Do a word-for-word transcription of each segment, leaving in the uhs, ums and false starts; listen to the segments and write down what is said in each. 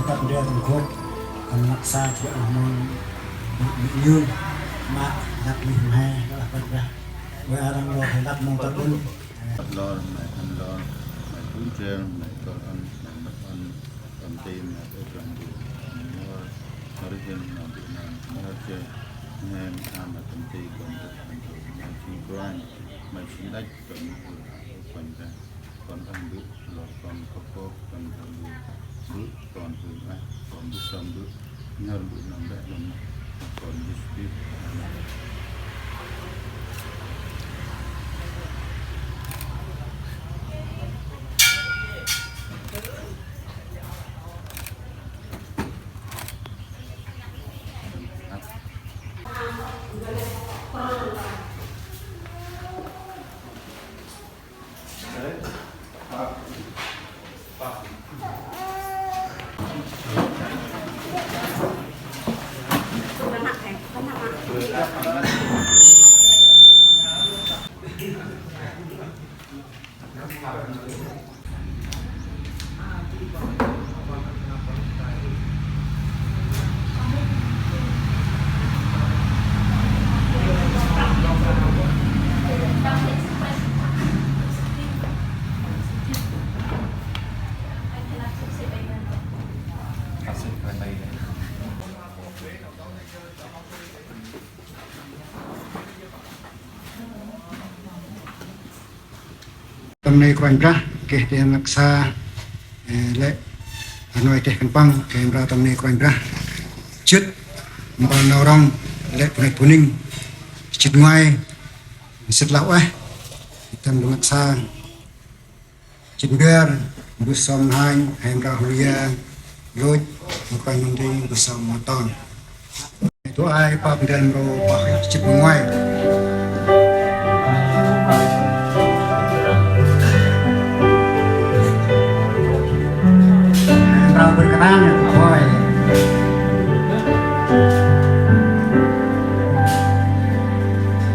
Kăp ndrel tâm khôk, tâm rnăk sa jêh ôh mông, mông, mông, mă, lăp lih mhe, lah băt dah. Ƀiă arăng lor he lăp mông tât ƀŭn. Lor, mhe ăn lor, mhe ƀŭn jêng, mhe kơl ăn, mhe măt ăn, tâm ti, mhe ƀŭn jêng, mhe mur, mhe rih jêng, mhe ƀŭn ăn, mhe rih jêng, mhe mhe tâm ti, kơl ăn, mhe jêng kruanh, mhe jêng đăch, kơl ăn, kruanh dah. Kon ăn mbơ̆, lor kon kơp kơp, kon ăn mbơ̆, mbơ̆, kon mbơ̆, ah, kon mbơ̆, kon mbơ̆, nhar mbơ̆, năm bĕ, năm, kon mbơ̆, spit, năm bĕ. Tâm nây Kôranh Brah, geh têng rnăk sa, ơ, lĕ, ơ, nôi têh khân păng, geh mra tâm nây Kôranh Brah. Jât, mpôl nau rŏng, lĕ bu năch bu ning, jât ngoai, sĭt lah ueh, tâm rnăk sa, jât bar, mbơh sŏm hanh, he mra hô ya, lôch, mâu kôranh măng di, mbơh sŏm mâu ton. Tôch ay pap ndrel mrô pah jât ma ngoai. Mrâo bơr kơtang ya, tôch ay.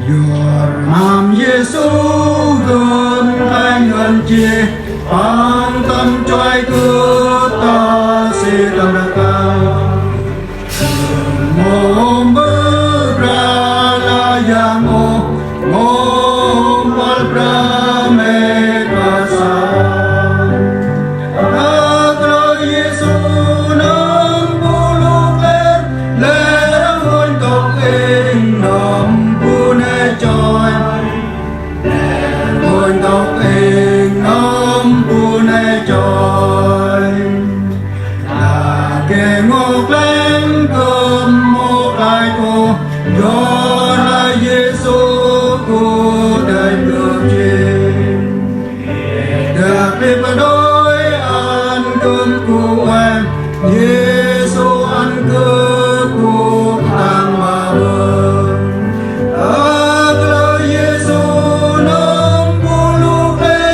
Yor ma Yêsu gâp nklăch ngăn jêh, păng tâm chuai gâp ta si tâm rkăng. Mâu mbơh Brah Ala Yang ôh, mâu mpôl Brah Mêk Kasơm. Ơ Brah Yêsu, nâm bu luk lĕ, lĕ rngôch ntŭk êng nâm bu nê choi. Lĕ rngôch ntŭk êng nâm bu nê choi. Nau geh ngŏ klĕng gâp mâu klaih ôh, yor Brah Yêsu gŭ dăch gâp jêng. Dah klip đôi ăn gâp gŭ ueh, Yêsu ăn gâp gŭ tăng ma bơh. Ơ Brah Yêsu, nâm bu luk lĕ,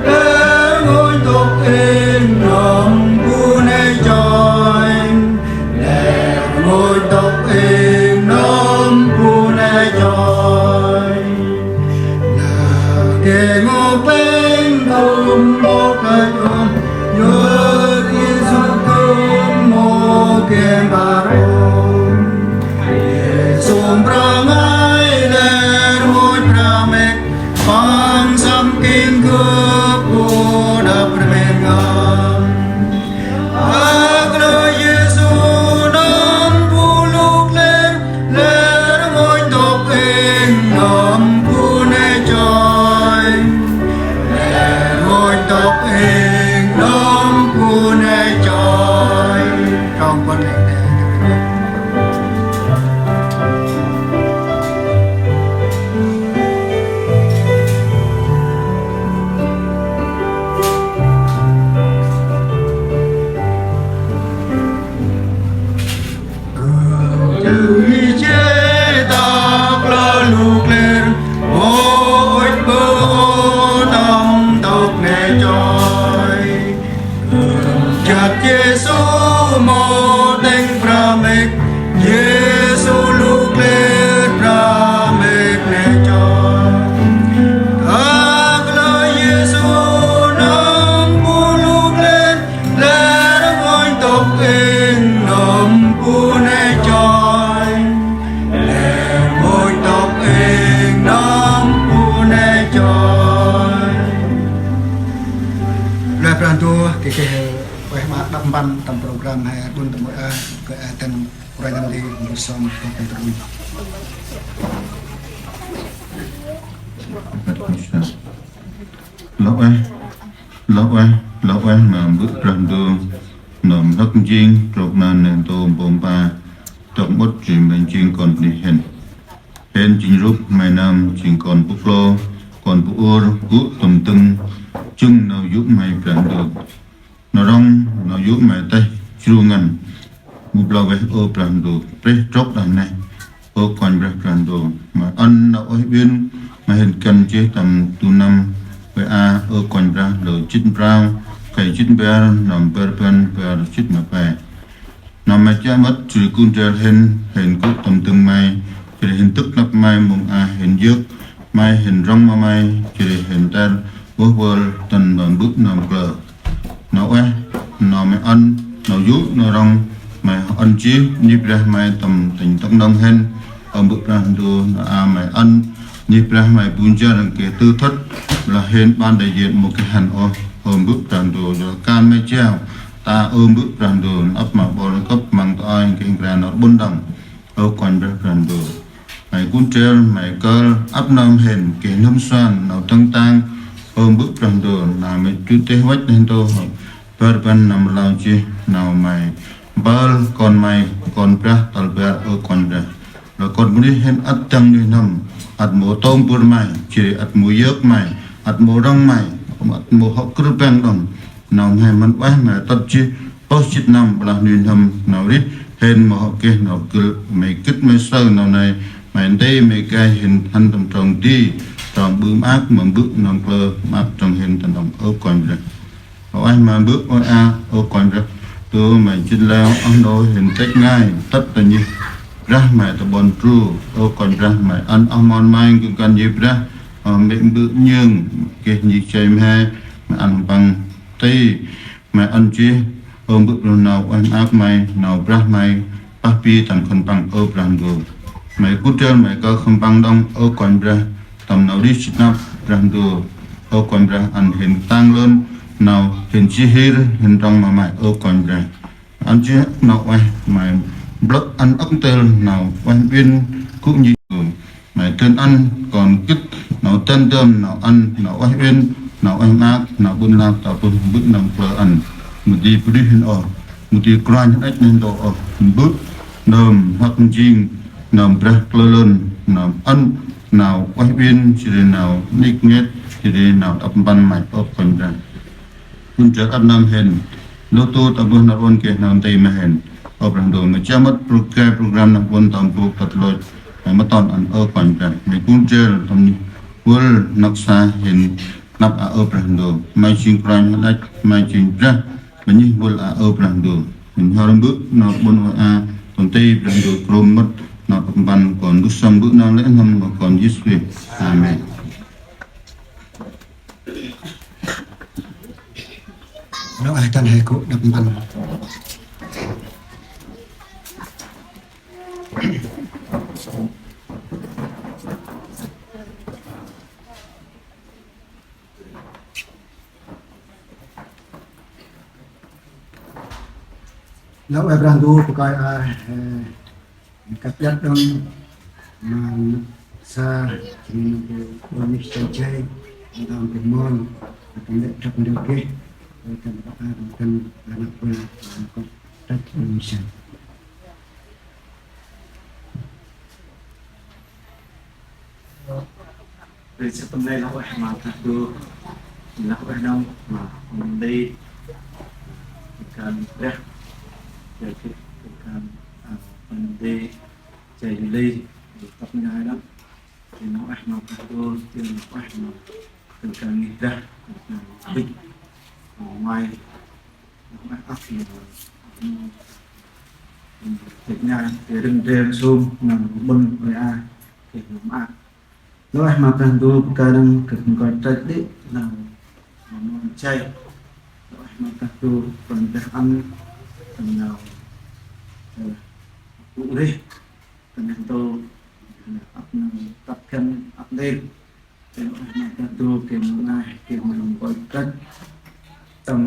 lĕ rngôch ntŭk êng nâm bu nê choi. Lĕ rngôch ntŭk êng nâm bu nê choi. Nau geh ngŏ klĕng gâp mâu klaih ôh, yor Yêsu gâp mâu geh mpar ôh. Yêsu mprơ ngai lĕ rngôch Brah Mêk, păng săm king gâp gŭ đăp rmên ngăn. Ơ Brah Yêsu, nâm bu luk lĕ, lĕ rngôch ntŭk êng nâm bu nê choi. Lĕ rngôch ntŭk êng nâm bu nê choi. Trong bơh nê. Ntô, geh geh ueh ma đăp mpăn tâm program he ƀŭn tâm ueh a, geh a dăn kôranh nơm di mbơh sơm kơt tâm trŭn. Lah ueh, lah ueh, lah ueh ma Mbơ̆ Brah Ndu, nơm hlăk njêng, trôk nan neh ntu mpô mpa, trôk mŭt jêng mănh jêng kon bri hên. Hên jêng rup may nơm jêng kon bu klô, kon bu ur, gŭ tŭm dâng, jŭng nau yô̆ may Brah Ndu. Nau rŏng, nau yô̆ may têh jru ngăn. Mâu blau veh ơ Brah Ndu, prêh trôk đah neh. Ơ Kôranh Brah Brah Ndu, may ăn nau ueh uyên, may hên găn jêh tâm du năm, ueh a, ơ Kôranh Brah, lơ jât prao, khay jât bar, năm bar rbăn, bar jât ma pe. Nau may chiă mât, jêh ri gŭ ndrel hên, hên gŭ tâm dâng may, jêh ri hên dâk năp may, mông a hên yơk, may hên rŏng ma may, jêh ri hên tel, vơh vơl, dăn ma Mbơ̆ Nơm Klơ. Nau ueh, nau may ăn, nau yô̆, nau rŏng, may ăn jêh, nchih brah may tâm tỉnh Đắk Nông hên, ơ Mbơ̆ Brah Ndu, nau a may ăn, nchih brah may bu nchar, geh tư̆ thât, lah hên ban đại diện mâu geh hăn ôh, ơ Mbơ̆ Brah Ndu, lah kan may jao, ta ơ Mbơ̆ Brah Ndu, ăp ma ƀon kâp măng ta ơi, geh nkra nau ƀŭn đŏng, ơ Kôranh Brah Brah Ndu. May gŭ ndrel, may kơl, ăp nơm hên, geh nơm suan, nau dâng tang, ơ Mbơ̆ Brah Ndu, nau may dŭt deh văch neh ntu, bar rbăn năm rlau jêh, nau may mpơl, kon may, kon brah, tal bar, ơ Kôranh Brah. Lah kon bunuyh hên ăt dâng nuih n'hâm, ăt mâu tông bŭr may, jêh ri ăt mâu yơk may, ăt mâu rŏng may, ăt mâu hŏ krư păng đŏng, nau may mân ueh may tât jêh, pơh jât năm, blah nuih n'hâm, nau rêh, hên mâu hŏ geh, nau gĭt, may gĭt may saơ, nau nây, may nti, may gay, hên hăn tâm trong di, trong ƀư maak, ma Mbơ̆ Nơm Klơ, maak trong hên tâm trong ơ Kôranh Brah. Ơ ueh ma Mbơ̆, ơ a, ơ Kôranh Brah, tu may jê̆t leo, oh nô hên têk ngai, tât ta nchih brah may ta ƀon tru, ơ Kôranh Brah may ăn oh mon may, gŭ găn nchih brah, oh mê̆ Mbơ̆ Nhơng, geh nchih jay mhe, may ăn păng ti, may ăn jêh, ơ Mbơ̆ Brah nau ueh maak may, nau brah may, pah pi tâm khân păng ơ Brah Ndu. May gŭ ndrel may kơl khân păng đŏng ơ Kôranh Brah, tâm nau rêh jât năp Brah Ndu, ơ Kôranh Brah ăn hên tăng lơn, nau hên jêh hir, hên rŏng ma may ơ Kôranh Brah. Ăn jêh nau ueh may, blơ̆ ăn âk ntil nau ueh uyên, gŭ nchih Ndu. May dơn ăn kon gĭt, nau dơn dơm, nau ăn, nau ueh uyên, nau ueh maak, nau ƀŭn lah, ta bơh Mbơ̆ Nơm Klơ ăn. Mâu di bunuyh hên ôh, mâu di kôranh hên ăch neh ntu ôh, Mbơ̆ Nơm hlăk njêng, Nơm Brah Klơ Lơn, nau ăn, nau ueh uyên, jêh ri nau nik nget, jêh ri nau đăp mpăn may ơ Kôranh Brah. Gŭ ndrel ăp nơm hên, lôh tôr ta bơh nau ƀon geh nau nti ma hên. Ơ Brah Ndu, may chiă mât pro-, gay program nơm ƀon tâm bôk tât lôch, may mât ton ăn ơ Kôranh Brah. May gŭ ndrel tâm nchih vâl năk sa hên năp a ơ Brah Ndu. May jêng kôranh hên ăch, may jêng brah, ma nchih vâl a ơ Brah Ndu. Hên nhhơr Mbơ̆ nau ƀon ueh a, tâm ti Brah Ndu krŭm mât, nau đăp mpăn kon gŭ sâm Mbơ̆ nau lĕ n'hâm ma kon Yêsu Krist. Amen. Lŏ ai tăn he gŭ đăp mpăn. Lŏ ai Brah Ndu bơh kơi ai, ơ, kăp iăt đŏng, ma sa, jêng nơm bu ƀon mih chai chai, nơm bu mon, nơm bu lĕ trăp ndơ geh, ơ, tâm bơh a, tâm bơh a, nơm bu lĕ trăp ndơ geh. Ri sĭt tâm nây lah ueh ma Brah Ndu, lah ueh nơm ma nti, kơl kơl brah, kơl kơl, ơ, nti, jay li, tăp ngai lăm. Ri lah ueh ma Brah Ndu, ri lah ueh ma kơl kơl ngih brah, kơl kơl bĭch, ơ, may, lah ueh ăp, ơ, têk ngai, ri rĭng reng sum, nơm ƀon ueh a, ri lah ueh. Lah ueh ma Brah Ndu bơh kơi đŏng gâp nkoch trăch đĭ nau mon jay. Lah ueh ma Brah Ndu bơh kơi ăn tâm nau, ơ, bu rêh, tâm nau tô, ăp nau tăp khân ăp ntil. Lah ueh ma Brah Ndu geh nau ngai, geh nau nkoch trăch. Tâm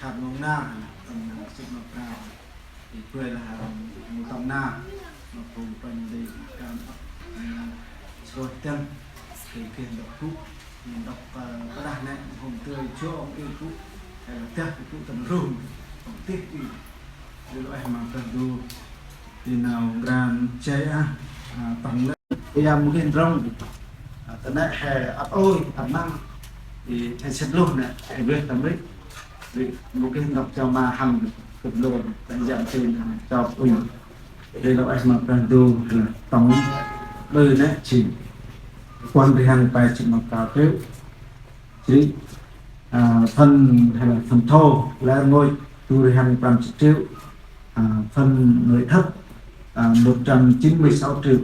khât mông nar, tâm nar sĭt ma prao. Ê, bơi lah, mâu tâm nar, ma phung păng đi, kan ăp, nar, srôih dăn, kê kê ndŏk gŭ, ndŏk, ơ, pah đah nê, hôm tơi jŏ ê gŭ, hay là dah ê gŭ tâm rôm, tâm tih ê. Ri lŏ ê ma Brah Ndu, ti nau ngăn chay ah, a, tâm lĕ. Ê, mâu geh ndrŏng, a, ta nê he ăp ôi, ăp măng, ê, he sĭt luh nê, he veh tâm ri. Ri, mâu geh ndŏk cho ma hăn, kŭp lôn, ta yam tin, a, cho pŭn. Ri lŏ ê ma Brah Ndu, ri tâm ƀư nê, jêng. Puăn ri hăn pe jêt ma prao triệu. Jêh ri, à, phần hay là phần thô, lĕ rngôch du ri hăn prăm chục triệu. À, phần nội thất, à, một trăm chín mươi sáu triệu.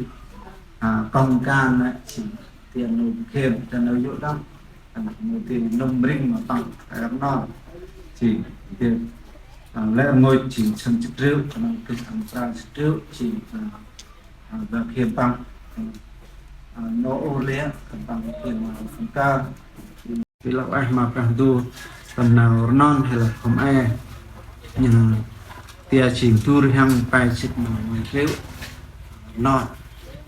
À, công can á, jêng tia nô khêm, tia nô yô̆ đŏng. À, nô tia nâm ring ma tăng, à, rnot. Jêng tia, à, lĕ rngôch jêng sĭn chục triệu, à, nô tia ăn prăm chục triệu, jêng, à, à, ba khêm tăng. À, nô ôr lĕ, khêm tăng khêm, à, khêm ka. Ri lŏ ê ma Brah Ndu, tâm nau rnon hay là khŏm e. Ơ, tia jêng du ri hăn pe jêt ma triệu. Rnon,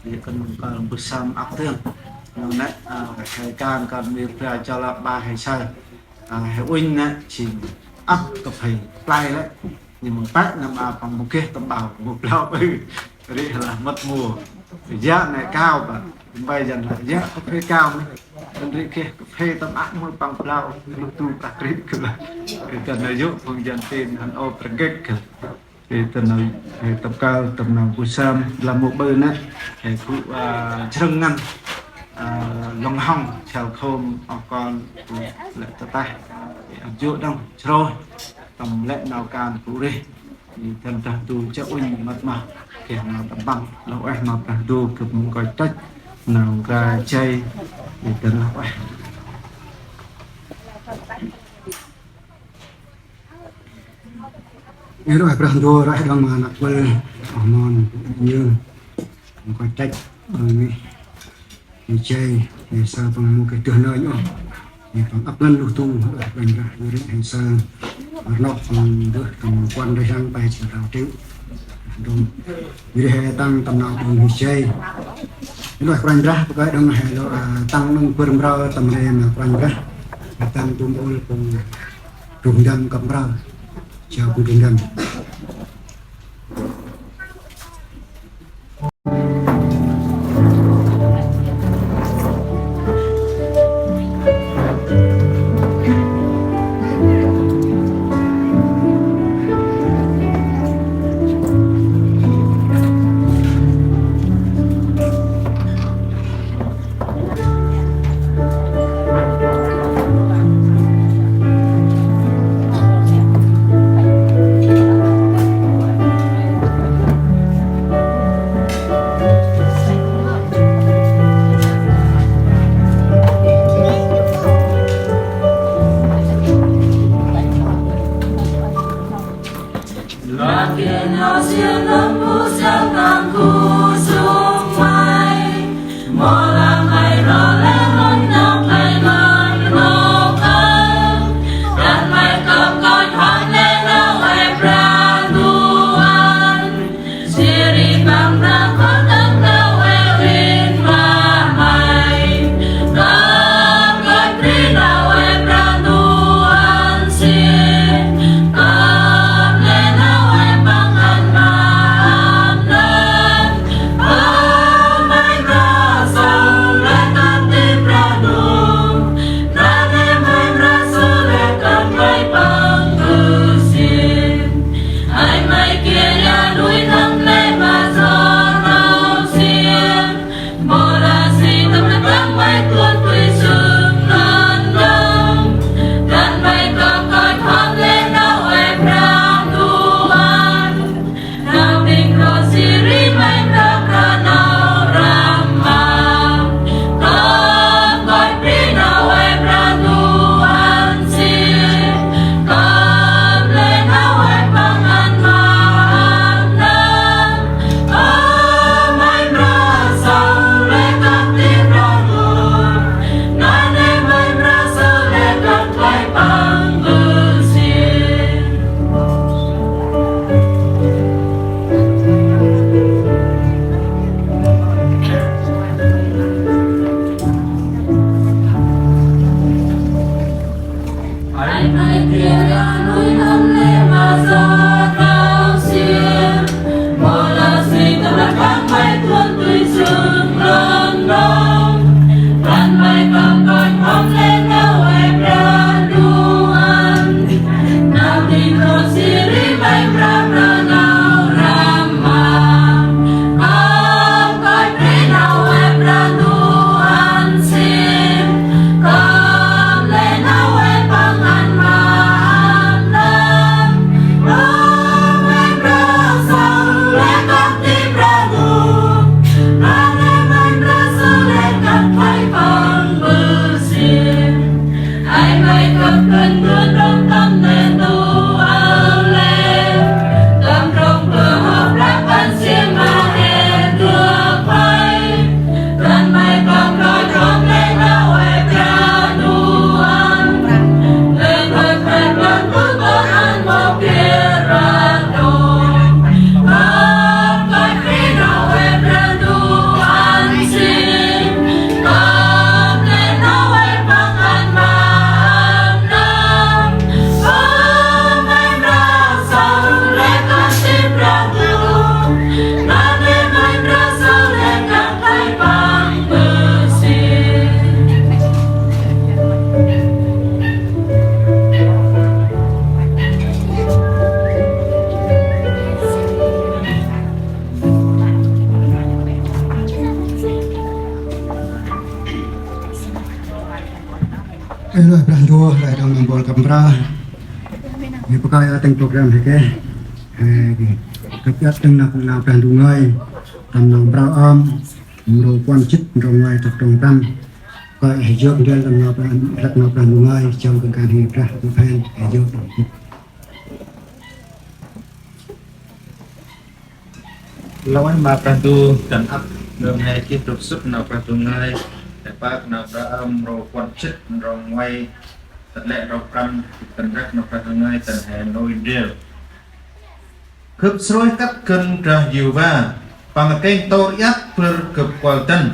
ri kăn kal mbơh sơm ăp dơm. Nau nê, a, he kan kăn mi bra cho lăp ba he saơ. A, he uănh nê, jêng ăp kơp he play lĕ. Nhưng mà păk năm a păng mâu geh tâm bao, mâu blau ƀư. Ri lah mât mô. Yă nê kao bă. Bai dăn lah yă kơp he kao nê. Dăn ri geh kơp he tâm ăk mơ păng blau. Lu tu prăk ri kơ lah. Ri dăn nê yô̆ phung dăn tin hăn ôp rngek kơ. Ri dăn nê, ri tâm kal, tâm nau bu sơm, lah mâu ƀư nê. He gŭ, a, jrơng ngăn. A, lŏng hŏng, chal khôm, ôh kon, gŭ lĕ ta tah. Ri ăp yô̆ đŏng, jrôih. Tâm lĕ nau kan gŭ rêh. Ri dăn Brah Ndu chiă uănh mât ma. Geh nau tâm păng. Lŏ ê ma Brah Ndu gâp mâu nkoch trăch. Nau ngăn chay. Ri dăn lŏ ê. Ê, rŏ ê Brah Ndu, rŏ ê đŏng ma năk kuăl. Oh mon, nhơ. Mâu nkoch trăch. Ơ, mi. He chay, he saơ păng mâu geh dơh nơnh ôh. He păng ăp ngăn luh tu, ơ, Kôranh Brah, yor ri he saơ. Rnot păng dơh tâm puăn ri hăn pe jêt ma prao triệu. Dŏng. Yor ri he tăng tâm nau ƀư he chay. Yor ri Kôranh Brah, pơkơi đŏng he lŏ, a, tăng đŏng bơr mprơ tâm ri ma Kôranh Brah. He tăng tum ôl păng dŭh ndăm kăp mprơ. Chào păng dŭh ndăm. Ê lôh Brah Ndu, lĕ đŏng ma mpôl kăp mprơ. Ê, pơkơi a tĭng program hê keh. Ê, kăp iăt tĭng năp nau Brah Ndu ngơi. Tâm nau Mprơ Ơm, mrô puăn jât, mrô nguay tât trong prăm. Pơkơi hê yơk ndrel tâm nau Brah, răk nau Brah Ndu ngơi, jŏng kơnh kan hê Brah, kơnh phen, hê yơk tâm jât. Lŏng ueh ma Brah Ndu, dăn ăp nơm he geh trôk sŭt nau Brah Ndu ngơi, he pơk nau Mprơ Ơm mrô puăn jât, mrô nguay tât lĕ mrô prăm, dăn răk nau Brah Ndu ngơi, dăn he nôi ndrel. Gâp nsrôyh kăt gân Brah Yêhôva, Păng kêng tôr iăt bâr gâp kuăl dăn.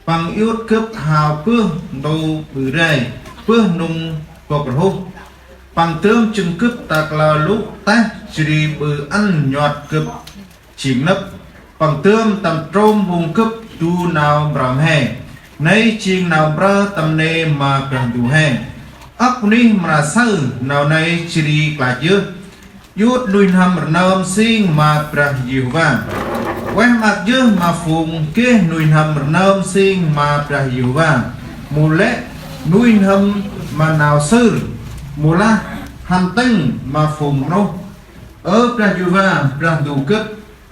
Păng iăt gâp hao bơh ntô ƀư rai, bơh nŭng bŏk rhôh. Păng dơm jâng gâp ta kalơ lŭ têh, jêh ri ƀư ăn nhuat gâp jêng nâp. Păng dơm tâm trôm phung gâp du nau mprơ mhe. Nây jêng nau mprơ tâm nê ma Brah Ndu he. Âk bunuyh mra saơ nau nây jêh ri klach yơh. Iăt nuih n'hâm rnơm nsing ma Brah Yêhôva. Ueh maak yơh ma phung geh nuih n'hâm rnơm nsing ma Brah Yêhôva. Mâu lĕ nuih n'hâm ma nau sưr, mâu lah hăn tĭng ma phung mrôh. Ơ Brah Yêhôva, Brah Ndu gâp,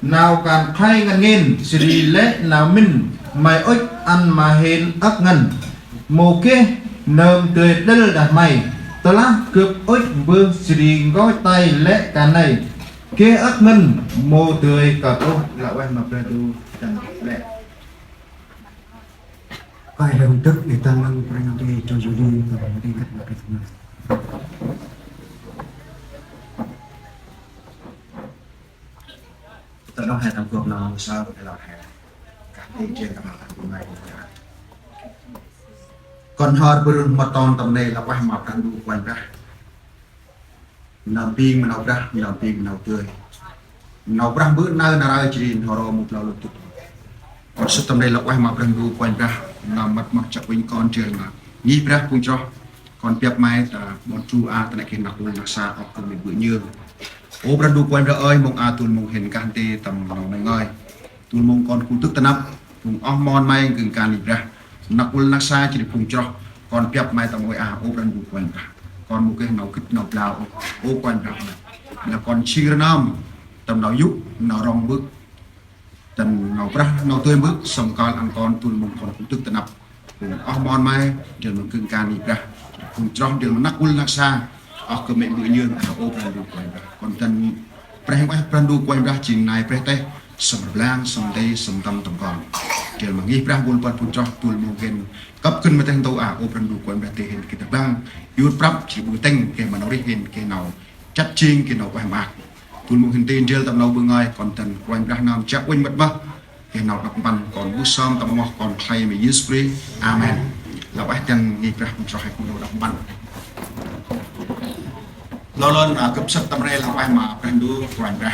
nau kan khlay ngăn ngên, jêh ri lĕ nau mĭn May ŭch ăn ma hên âk ngăn. Mâu geh nơm dơi đĭl đah May, tơlah gâp ŭch mbơh jêh ri nkoch tay lĕ kan nây. Geh âk ngăn mâu dơi kơt ôh. Lah ueh ma Brah Ndu dăn lĕ. Kơi lĕ hŏng dâk i tăng lăng prăng ti cho Yudi, kơi lĕ hŏng dâk i tăng lăng. Ta đŏng he tâm gop nau sa, ta đŏng he. Kah ti jêng kah ma kah ma kah. Kon hor bơrun ma ton tâm nê lah ueh ma Brah Ndu Kôranh Brah. Nau ping ma nau brah, nau ping ma nau dơi. Nau brah mbơ̆ nau nar aơ jêh ri n'ho ro mâu blao lŭt dŭt. Kon sŭt tâm nê lah ueh ma Brah Ndu Kôranh Brah. Nau mât mât chiă uănh kon jêng ma ngih brah phung chroh. Kon biăp May ta ƀon chu a ta nê geh năk lŭn năk sa ŏk kơ mĭn bơ̆ nhơng. Ơ Brah Ndu Kôranh Brah ơi, mông a dôl mông hên kah nti tâm nau nê ngơi. Dôl mông kon kultŭk ta năp, phung oh mon May geh kan ngih brah. Năk lŭn năk sa jêh ri phung chroh. Kon biăp May tâm ôi a, ơ Brah Ndu Kôranh Brah. Kon mâu geh nau gĭt nau blao, ơ Kôranh Brah. Lah kon jêng rnơm, tâm nau yô̆, nau rŏng mbơ̆. Tâm nau brah, nau dơi mbơ̆, sŏng kơl ăn kon dôl mông kon kultŭk ta năp. Phung oh mon May, ndrel ma geh kan ngih brah. Phung chroh ndrel ma năk lŭn năk sa. Ŏk kơ mĭn bơ̆ nhơng, ơ Brah Ndu Kôranh Brah. Kon dăn Brah Huêng Ueh Brah Ndu Kôranh Brah jêng nai brah têh, sŏng rblang, sŏng nti, sŏng ntăm tâm kon. Ndrel ma ngih brah ƀon ƀon phung chroh dôl mông hên kâp gân ma têh ntô a, ơ Brah Ndu Kôranh Brah, dê hên gĭt rblang. Iăt prăp, jêh ri ƀư tĭng, geh ma nau rêh hên, geh nau chăt jêng, geh nau ueh maak. Dôl mông hên nti ndrel tâm nau ƀư ngơi, kon dăn Kôranh Brah nơm chiă uănh mât mơh. Geh nau đăp mpăn, kon mbơh sơm tâm amoh kon khlay ma Yêsu Krist. Amen. Lah ueh dăn ngih brah phung chroh he gŭ nau đăp mpăn. Lŏ lŏn, a, gâp săk tâm nê lah ueh ma Brah Ndu Kôranh Brah.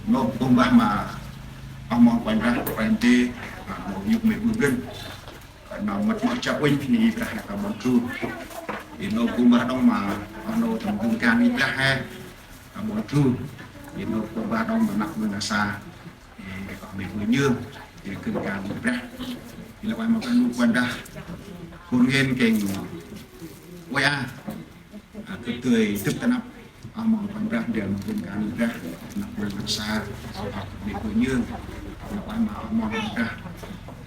Nô kông bah ma oh mon Kôranh Brah, Kôranh Brah, a, nô yôk mê ƀư gân. Kôranh Nau mât mât chiă uănh nây i Brah he ta ƀon tru. I nô bu mbah đŏng ma, a nô tâm gưm kan i Brah he ta ƀon tru. I nô bu mbah đŏng ma năk mưng a sa. I kŏ mê bu nhưng. I gưm kan i Brah. I lŏ ueh ma Brah Ndu Kôranh Brah. Khôn ngoan kêng ueh a. A, gâp dơi dâk ta năp, a, mong Kôranh Brah ndrel ma gưm kan i Brah, năk mưng a sa, a, kŏ mê bu nhưng, năp ueh ma, a, mong Kôranh Brah,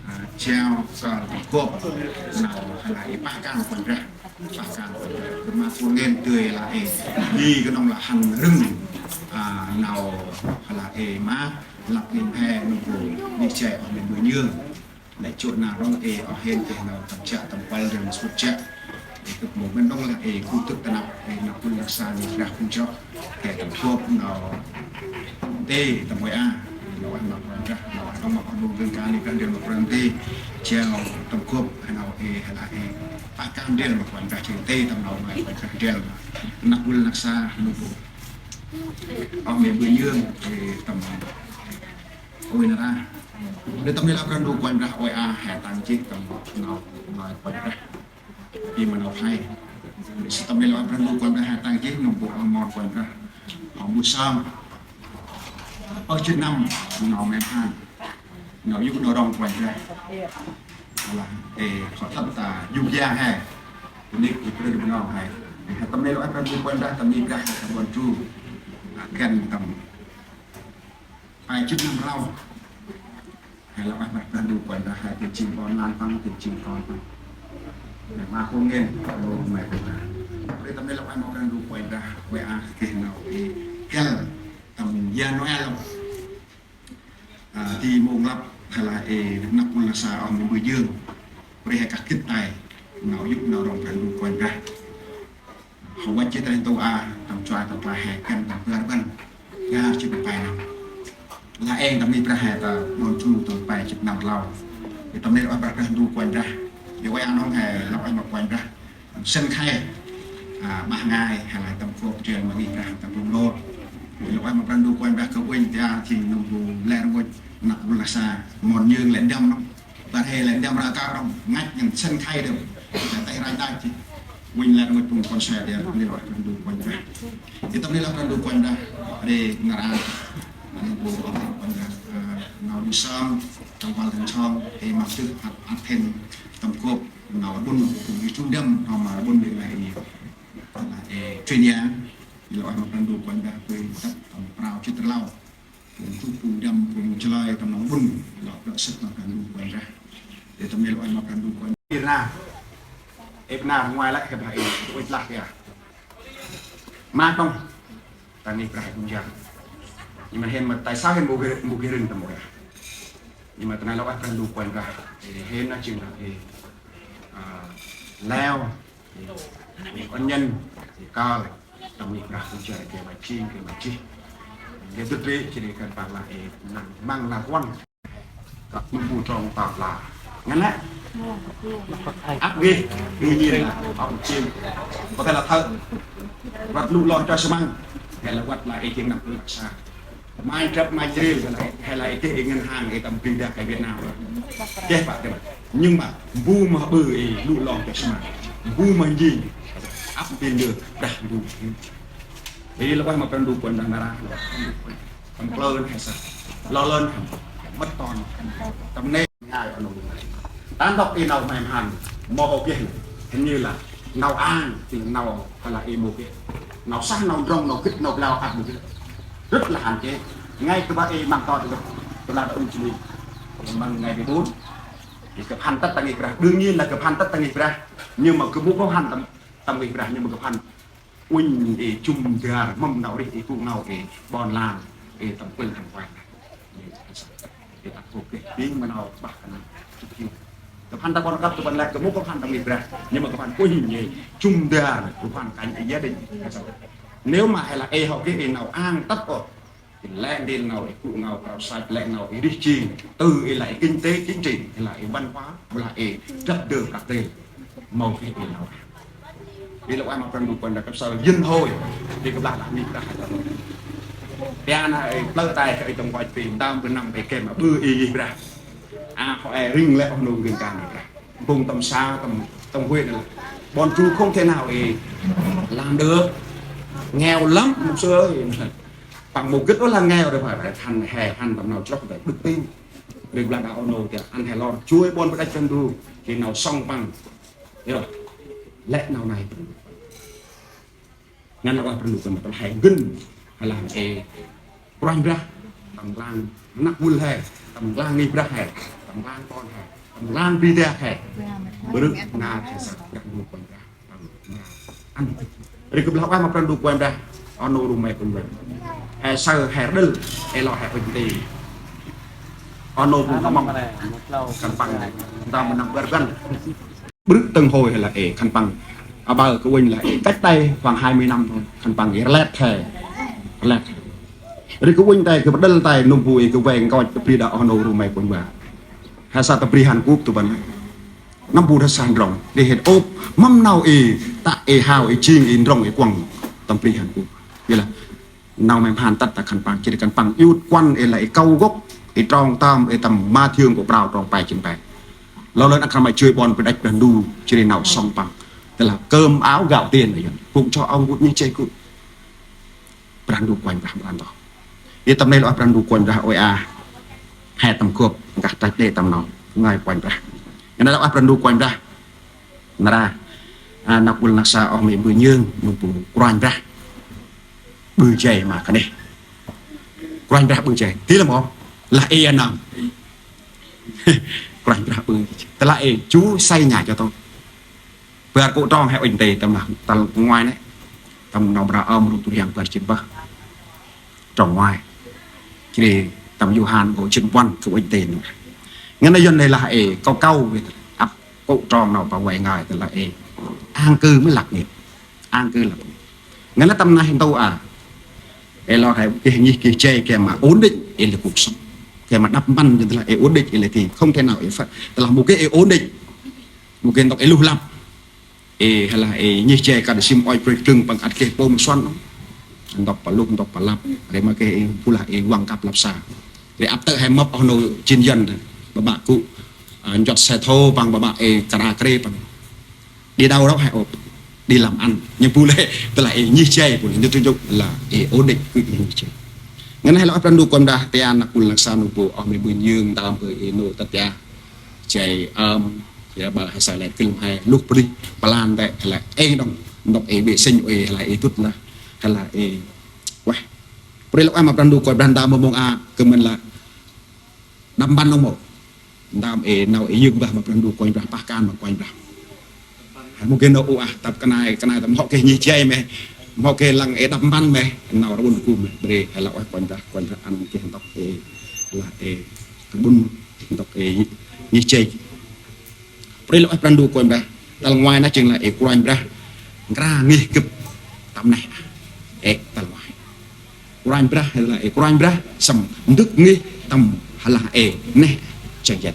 a, jao, a, gâp, nau, a, lah i pah kan Kôranh Brah, pah kan Kôranh Brah, gâp ma khôn ngoan dơi lah i, i knŏng lah hăn râng, a, nau, a, lah i ma, lăp i mhe, nŭng bu, i jay, a, mê bu nhưng. Lĕ chuă nau rŏng ê, o hên ê nau tâm chiă tâm păl rŏng sŭt chiă. Ê gâp mâu mĭn rŏng lah ê gŭ dâk ta năp ê năk mưng a sa nây Brah pŭn chroh. Kĕ tâm gâp nau tê tâm ueh a. Nau ueh ma Kôranh Brah, nau ueh ma Kôranh Brah, nau gưm kan i Brah ndrel ma Kôranh tê. Jao tâm gâp nau ê lah ê pah kan ndrel ma Kôranh Brah jêng tê tâm nau ma Kôranh Brah ndrel ma năk mưng a sa nŭng bu. O mê bu nhưng ê tâm ôi nar aơ. Ndri tâm nây lah Brah Ndu Kôranh Brah ôi a he tăng jêh tâm nau ma Kôranh Brah. I ma nau he. Ndri tâm nây lah Brah Ndu Kôranh Brah he tăng jêh nŭng bu a mon Kôranh Brah. Nŭng bu sơm. Ơ jât năm nau mhe mhan. Nau yô̆ nau rŏng Kôranh Brah. Lah ê khŏ thât ta yô̆ yang he. Nê kŭ Brah Ndu nau he. He tâm nây lah Brah Ndu Kôranh Brah tâm i Brah he ta ƀon tru. A, găn tâm Pe jât năm rlau. He lah ueh ma Brah Ndu Kôranh Brah, he tê jêng ƀon lan păng, tê jêng kon păng. He ma khôn ngoan, ơ, mhe Kôranh Brah. Ndri tâm nây lah ueh ma Brah Ndu Kôranh Brah, ueh a geh nau ê găl tâm Êmanuel. A, ti mông lăp, he lah ê năk mưng a sa o mê bu nhưng. Ndri he kah gĭt tay, nau yô̆ nau rŏng Brah Ndu Kôranh Brah. Hŏ văch jêh ta neh ntu a, tâm chuai tâm play he găn tâm bar rbăn. Bar jât pe năm. Lah êng tâm i Brah he ta ƀon tru tâm pe jât năm rlau. Ê tâm nây lah ueh Brah Ndu Kôranh Brah. Ê ueh a nŏng he lah ueh ma Kôranh Brah. Sĭn khay. A, bah ngai, he lah tâm gâp ndrel ma i Brah ta ƀon lor. Ê lah ueh ma Brah Ndu Kôranh Brah gâp uănh ta jêng nŭng bu lĕ rngôch năk mưng a sa mon nhưng lĕ ndăm nŏng. Bar he lĕ ndăm rkăng rŏng ngăch ngăn sĭn khay đŏng. Lĕ têh ranh đach jêh. Uănh lĕ rngôch phung kon se đêr, nê lah Brah Ndu Kôranh Brah. Ê tâm nây lah Brah Ndu Kôranh Brah. Rê nar aơ. Nê bu Kôranh Brah. A, nau rĭm sơm, trong păl rĭm sơm, ê ma dâk ăt, ăt hên tâm gâp, nau ƀŭn, phung i jŭm ndăm, nau ma ƀŭn đêng lah i. Lah ê, chuyên gia. Ê lah ueh ma Brah Ndu Kôranh Brah, bơi tât tâm prao jât rlau. Phung tŭ phung ndăm phung chlơi tâm nau ƀŭn, lŏ plơ̆ sât ma Brah Ndu Kôranh Brah. Ê tâm nây lah ueh ma Brah Ndu Kôranh Brah. Ê nar, ê nar ngoai lĕ kơ Brah ê, ôi lah kơ a. Ma tŏng, ta nây Brah ê ƀŭn jang. Ê ma hên ma tay sa hên mâu geh, mâu geh rĭng tâm ôi a. Ê ma ta nây lah ueh Brah Ndu Kôranh Brah. Ê hên na jêng lah ê, a, leo, ê, ê, ân nhân, ê, kal. Tâm i Brah ƀŭn jang, geh ma jêng, geh ma jêh. Geh dŭt rê, jêh ri geh păng lah ê, năng măng lah kuăn. Kăp măng bu trong tap lah. Ngăn lĕ. Ăp geh, geh nhi lah, ăp jêng. Có thể là thơ. Văt lŭ lor cho sơmăng. Hay là văt là ê jêng năk mưng a sa. Mai trăp mai jrêl, hay là, hay là ê geh ê ngân hàng, ê tâm bri dak ê Việt Nam. Geh pă geh. Nhưng mà mbu ma ƀư ê lŭ lor cho sơmăng. Mbu ma njêng. Ăp bên lơ Brah Ndu. Ê lah ueh ma Brah Ndu Kôranh Brah nar aơ. Tâm klơn he sa. Lo lơn he. Mât ton. Tâm nê. Ngai a nô. Ta ntŭk ê nau mhe mhan. Mâu hŏ geh. Hên nê lah. Nau ang. Ti nau. Hay là ê mâu geh. Nau sah, nau ndrŏng, nau gĭt, nau blao ăt mâu geh. Rất là hạn chế. Ngai kơ ba ê măng to tơ. Tơ lah đa ŭnh jêh. Măng ngai ƀư ƀun. Ê gâp hăn tât ta ngih Brah. Đương nhiên là gâp hăn tât ta ngih Brah. Nhưng mà gâp mâu geh hăn tâm, tâm ngih Brah. Nhưng mà gâp hăn uănh ê jŭm dar mâm nau rêh ê gŭ nau ê ƀon lan ê tâm pêl tâm kuăl. Ê ta kŏ geh bêng ma nau bah kăn. Gâp hăn ta ƀon kăp ta ƀon lĕ gâp mâu geh hăn tâm ngih Brah. Nhưng mà gâp hăn uănh ê jŭm dar, gâp hăn kănh ê gia đình. Nếu mà hay là ê hŏ geh ê nau ang tât ôh. Lĕ ndrel nau ê gŭ nau krao sach, lĕ nau ê rêh jêng, từ ê lah ê kinh tế chính trị, ê lah ê văn hóa, ê lah ê drăp dơ prăk rêl. Mâu geh ê nau. Ê lah ueh ma Brah Ndu Kôranh Brah kăp sơr yơn hôi. Ê kăp lah lah ngih Brah. Pia na ê plơ̆ tay kơ ê tông kuăch pê, ntơm bơh năm ê geh ma ƀư ê ngih Brah. A hŏ ê rĭng lĕ ôh nô geh kan ngih Brah. Phung tâm xã, tâm, tâm huyện là bọn chú không thể nào, ê, làm được. Nghèo lắm, mục sư ơi. Păng mục gĭt ôh lah nghèo rồi, phải, phải hăn, he hăn tâm nau chroh, phải đức tin. Ri blang đah oh nô tiah ăn he lor chuê ƀon Brah Ndu, jêh nau sŏng păng. Ê, lĕ nau nây. Ngăn lah ueh Brah Ndu tâm he ngăn, he lah ê Kôranh Brah tâm nklang năk vâl he, tâm nklang ngih Brah he, tâm nklang kon he, tâm nklang bri dak he. Brư̆ ngar he saơ Brah Ndu Kôranh Brah tâm nklang ăn. Ri gâp lah ueh ma Brah Ndu Kôranh Brah, oh nô ruh may Kôranh Brah. He saơ he rđil, ê lor he uănh ti. Oh nô phung hmăng khân păng, ntơm ma năm bar rbăn. Brư̆ tĭng hôi lah ê khân păng. Aƀaơ kơ uănh lah ê cách đây khoảng hai mươi năm thôi, khân păng ê rlet he. Rlet he. Ri kơ uănh tay, kơ rđil tay, nâm bu ê kơ vay nkoch ta bri đah oh nô ruh may Kôranh Brah. He saơ ta bri Hàn Quốc tu băn. Nâm bu đah saơ ndrŏng. Ri he ôp, mâm nau ê, ta ê hao, ê jêng, ê ndrŏng, ê kuŏng tâm bri Hàn Quốc. Ƀiălah nau mhe mhan tât ta khân păng, jêh ri khân păng iăt kuăn, ê lah ê kâu gŏk, ê trong tơm, ê tâm Mathiơ kô prao trong pe jê̆t pe. Lor lơn ăn khân may chuê ƀon Brah Ndu, jêh ri nau sŏng păng. Tơ lah cơm áo gạo tiền, ê yơn. Phung chŏ ong gŭt nhih jay gŭ. Brah Ndu Kôranh Brah mran to. Ê tâm nây lah ueh Brah Ndu Kôranh Brah ôi a. He tâm gâp, nkah trach đê tâm nau. Ngai Kôranh Brah. Ngăn lah ueh Brah Ndu Kôranh Brah. Nar aơ, a, năk vâl năk sa oh mê̆ Mbơ̆ Nhơng, nâm bu Kôranh Brah ƀư jay ma kơt neh. Kôranh Brah ƀư jay. Ti lah mâu, lah ê a nơm. Kôranh Brah ƀư. Tơ lah ê, chú xây nhà cho tôi. Bar kô̆ trong he uănh ti tâm lah, tal ngoai nê. Tâm nau Mra Ơm, rŭ tu rhiăng bar jê̆t bah. Trong ngoai. Jêh ri tâm Yôhan kô̆ jê̆t puăn kơ uănh ti nê. Ngăn lah Yuăn nê lah ê, kâu kâu, ăp kô̆ trong nau pa vay ngai tơ lah ê. An cư mới lạc nghiệp. An cư lạc nghiệp. Ngăn lah tâm neh ntu a. Ê lor he geh nhih geh jay geh ma ổn định, ê lah cuộc sống. Geh ma đăp mpăn, jêh tơ lah ê ổn định, ê lah thì không thể nào ê phát. Tơ lah mâu geh ê ổn định. Mâu geh ntŭk ê luh lăp. Ê, he lah ê, nhih jay kơt sim ôi prêk dâng păng ăt geh pôm suăn. Ntŭk pa luh, ntŭk pa lăp. Ri ma geh ê, bu lah ê, văng kăp lăp sa. Ri ăp tơ̆ he mâp oh nô jên yăn. Ƀaƀă gŭ, a, nchuăt xe thô păng, ƀaƀă ê, kra kre păng. Đi đâu đó he ôp. Đi làm ăn. Nâm bu lĕ, tơ lah ê, nhih jay, bu lĕ, nơh tu jŭk lah ê, ổn định, gŭ nhih jay. Ngăn he lah ueh Brah Ndu Kôranh Brah, tia năk vâl năk sa nâm bu, oh mê̆ Mbơ̆ Nhơng, ntơm bơh ê nô tât tia. Jay, ơm, Ri aƀaơ he saơ lĕ kơl he luh bri, plan tê, he lah ê đŏng, ntŭk ê bê sĭn ê, he lah ê dŭt lah, he lah ê, ueh. Pô ri lah ueh ma Brah Ndu Kôranh Brah ntơm mông a, kơt mĭn lah đăp mpăn đŏng mâu. Ntơm ê nau ê yơk mbah ma Brah Ndu Kôranh Brah, pah kan ma Kôranh Brah. He mâu geh nau u ah, tăp kơnai, kơnai tăp mâu geh nhih jay mê, mâu geh lăng ê đăp mpăn mê, nau rƀŭn gŭ mê, pô ri he lah ueh Kôranh Brah, Kôranh Brah ăn geh ntŭk ê, he lah ê, rƀŭn, ntŭk ê, nhih jay. Pô ri lah ueh Brah Ndu Kôranh Brah. Tal ngoai nơh jêng lah ê Kôranh Brah nkra ngih gâp tâm neh. Ê, tal ngoai. Kôranh Brah, he lah ê Kôranh Brah, sâm ndâk ngih tâm, he lah ê neh. Jêng jêh.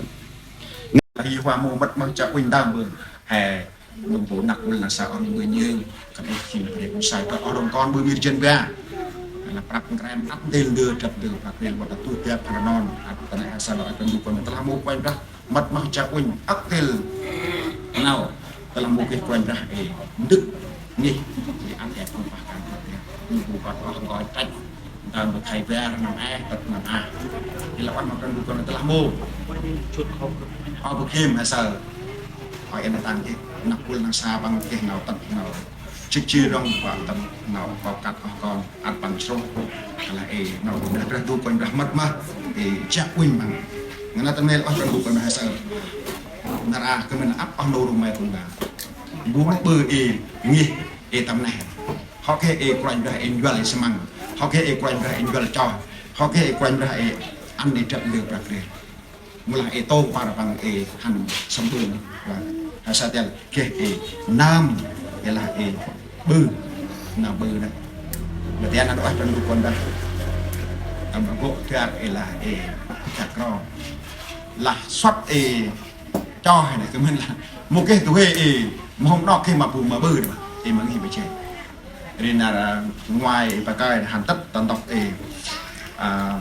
Ngăn Yêhôva mâu mât mơh chiă uănh ntơm bơh. He, nâm bu năk vâl năk sa oh mê̆ Mbơ̆ Nhơng. Kơt ê jêng ri bu sai tơ oh rŏng kon bu mir jên ba. He lah prăp nkrem ăp ndrel ndơ, drăp ndơ, prăp ndrel văt ăt tuh biăp rnon. Ăt tơ neh he saơ lah ăt Brah Ndu Kôranh Brah tơ lah mâu Kôranh Brah. Mât mơh chiă uănh ăk têl nau. Tơ lah mâu geh Kôranh Brah ê ndâk ngih. Ri ăn ê phung pah kan ăt ê. Nâm bu kơt oh ngơi trăch. Ntơm bơh khay bar năm ê, tât năm a. Ri lah ueh ma Brah Ndu Kôranh tơ lah mâu. Oh bơh khêm he saơ. Oh ê nơh tăng geh. Năk vâl năk sa păng geh nau tât nau. Jêh jêh rŏng păng tât nau kâo kăt oh kon. Ăt păng srôh, lah ê, nau Brah Ndu Kôranh Brah mât mơh, ê, chiă uănh măng. Ngăn lah tâm nê lah ueh Brah Ndu Kôranh Brah he saơ. Nar aơ kơt mĭn lah ăp oh nô rŏng may Kôranh Brah. Bu mâu ƀư ê, ngih, ê tâm neh. Hŏ geh ê Kôranh Brah ê njuăl ê samăng. Hŏ geh ê Kôranh Brah ê njuăl choh. Hŏ geh ê Kôranh Brah ê ăn ê drăp ndơ prăp ri. Mâu lah ê tông păr păng ê hăn sâm ƀư. Vâng. He saơ tel geh ê nơm ê lah ê ƀư. Nơm ƀư nơh. Lah tel nơh ueh Brah Ndu Kôranh Brah. Tâm gŏ tel ê lah ê tel kro. Lah suăt ê choh nơh kơt mĭn lah. Mâu geh du huê ê mâu hôm đŏk geh ma bu ma ƀư nơh. Ê ma ngih ma jay. Ri nar, a, ngoai ê pakơi hăn tât ta ntŭk ê. A,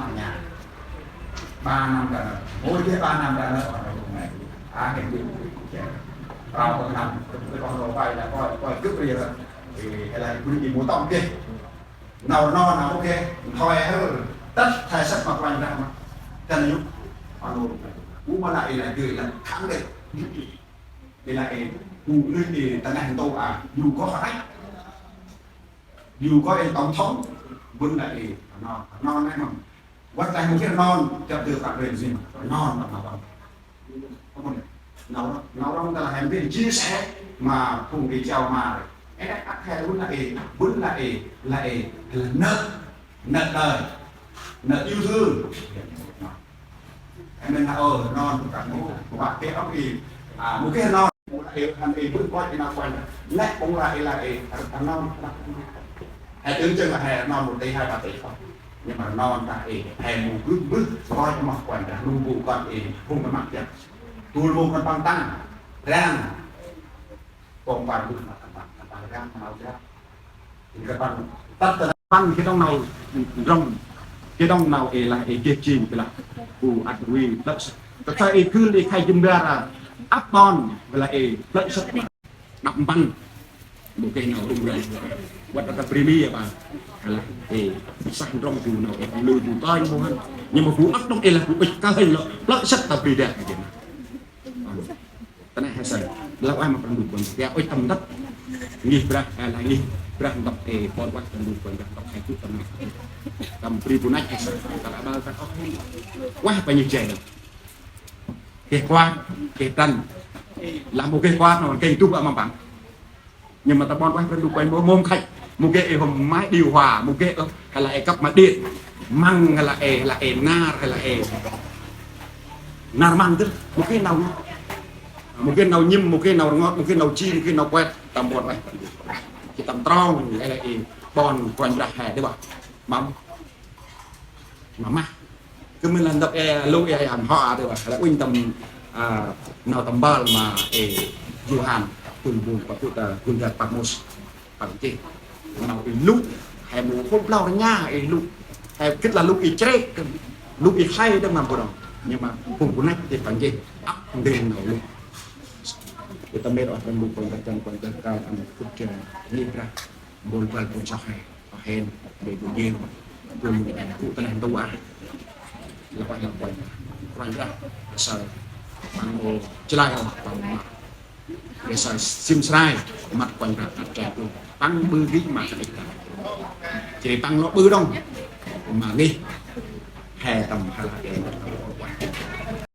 nau nha. Ba năm ta nơ, ôi, ba năm ta nơ, ôi, hôm nay, à, cái gì, cái gì, cái gì. Rau tâm năm, cái con rau quay là coi, coi cướp bây giờ, thì hay là cái gì mua tông kia. Nau no, nau ok, thôi, hơ, tắt, thay sắc mặt quanh ra mà. Cho nên, ông, u mà lại là gửi là khẳng định. Thì là, ê, u, ư, ê, ta neh ntu, à, dù có hỏi, dù có, ê, tổng thống, vẫn là, ê, no, no, nè, mà. Wăt tah mungkin non, chụp được bạn bè gì mà, non, non, non, non. Không có được. Nau, nau rong ta là hèn viên chia sẻ mà phung đi chào mà. Ê, ắt hèn vẫn là ê, vẫn là ê, là ê, là nợ, nợ đời, nợ yêu thương. Ê, mình là, ờ, non, các mô, các bạn kia ông ê, à, một cái non. Ê, ăn ê, bưng coi ê, nau quanh. Lẽ cũng là ê, là ê, ăn non. Hay tưởng chừng là hay non một tỷ, hai ba tỷ không. Nhưng mà non ta ê, hay một bưng, bưng coi mà quanh, nụ bụi con ê, không có mặt chặt. Tui mô con păng tăng, rang. Con păng bưng mà păng tăng, păng rang, mau rang. Thì cái păng, tắt tơ păng cái đống nau rong, cái đống nau ê, là ê, geh jêng, cái là, u, ăt ri, lăp s-, tơ ê, khưn ê, khai jâm bar, à, ăp ƀon, là ê, lăp săk, đăp mpăn. Mô geh nau rŭng răng. Wăt ata bri mi ya ba. Lah, ê, sah ndrŏng du nau, ê, lui du tơi mô hăn. Nhưng mà bu ăt đŏng, ê, lah bu ŭch kơnh lŏ. Plơ̆ săk ta bri dah, ê. Tơ neh he sân. Lah, ai ma Brah Ndu Kôranh Brah. Ê, ŭch tâm ntât. Ngih Brah, ê, lah ngih Brah ntât, ê, pôn wah Brah Ndu Kôranh Brah ntât, he kŭt tâm ntât. Tâm bri bu năch he sân. Tâm aƀaơ tâm ôh. Wah, pa nhih jay. Geh kuan, geh trăn. Lah mô geh kuan, nô, geh tŭ ba ma păng. Nhưng mà ta ƀon ueh Brah Ndu Kôranh mô, mô mkhăch, mô geh ê hôm máy điều hòa, mô geh, ơ, hay là ê cặp máy điện, măng hay là ê, hay là ê nar, hay là ê nar măng tơ, mô geh nau, mô geh nau nhĭm, mô geh nau rngot, mô geh nau ji, mô geh nau kuet, tâm ƀon ueh. Geh tâm trong, hay là ê ƀon Kôranh Brah he, dê bah. Mâm. Mâm mah. Kơ mĭn lah ntŭk ê, lu ê, ăn hŏ a dê bah. Lah uănh tâm, à, nau tâm mpơl ma ê Yôhan, tŭm bung, pa tŭ ta, gŭ ta Patmôs. Păng chih. Nau ê lu, he mô hôm blau rnha ê lu. He gĭt lah lu ê chrêk, lu ê hay dâng mâm bu rong. Nhưng mà phung bu năch dê păng chih. Ăp ndrel nau lu. Ê tâm mê roh tâm lu păng ta chăn păng ta kal ăn kŭt chăn. Ni Brah. Mpôl băl mpôl sŏk he, hên, bê bu jêng, bu mô gŭ ta neh ntu a. Lah ueh lah ueh, Kôranh Brah, sa, păng mô chlay, păng mô, sa sim srai, măt Kôranh Brah, ăt chay bu, păng ƀư gĭt ma kơt êch ta. Jêh ri păng lŏ ƀư đŏng, ma ngih, he tâm he lah ê.